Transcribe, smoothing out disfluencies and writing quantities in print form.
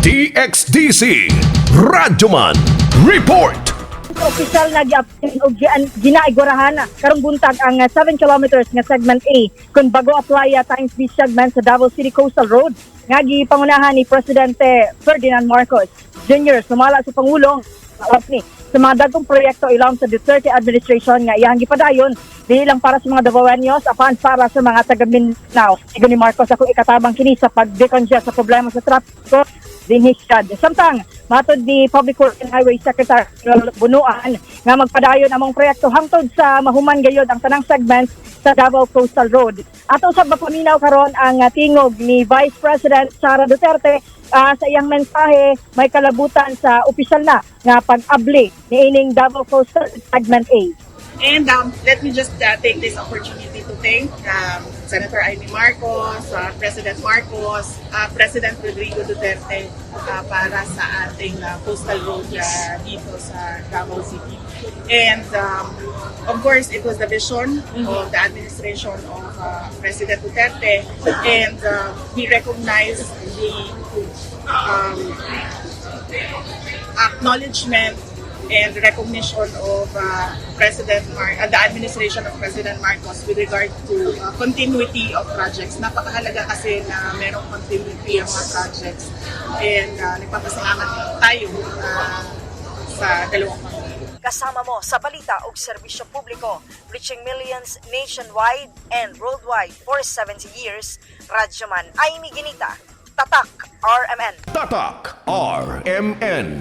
DXDC Radyoman Report. Opisyal na gi og ginaigurahan karong buntag ang 7 kilometers nga segment A kun Bago Aplaya times B segment sa Davao City Coastal Road nga gipangunahan ni Presidente Ferdinand Marcos Jr. Sumala sa Pangulong ni sa mga dagkong proyekto ilawom sa Duterte administration nga iyang gipadayon dili lang para sa mga Davaoenos apan para sa mga taga Mindanao. Ingon ni Marcos, akong ikatabang kini sa pag-decongest sa problema sa trapiko dinhi syudad. Samtang matod ni Public Works and Highway Secretary Bunuan nga magpadayon among proyekto hangtod sa mahuman gayod ang tanang segments sa Davao Coastal Road. Ato sa mapaminaw karon ang tingog ni Vice President Sara Duterte sa iyang mensahe may kalabutan sa opisyal na nga pag-abli niining Davao Coastal Segment A. And let me just take this opportunity to thank Senator Imee Marcos, President Marcos, President Rodrigo Duterte para sa ating coastal road dito sa Davao City. And of course, it was the vision of the administration of President Duterte, and we recognize the acknowledgement and recognition of the administration of President Marcos with regard to continuity of projects. Napakahalaga kasi na merong continuity ang mga projects and nagpapasalamat tayo sa dalawang pangulo. Kasama mo sa balita ug serbisyo publiko, reaching millions nationwide and worldwide for 70 years. Radyoman Aimee Ginita, Tatak RMN. Tatak RMN.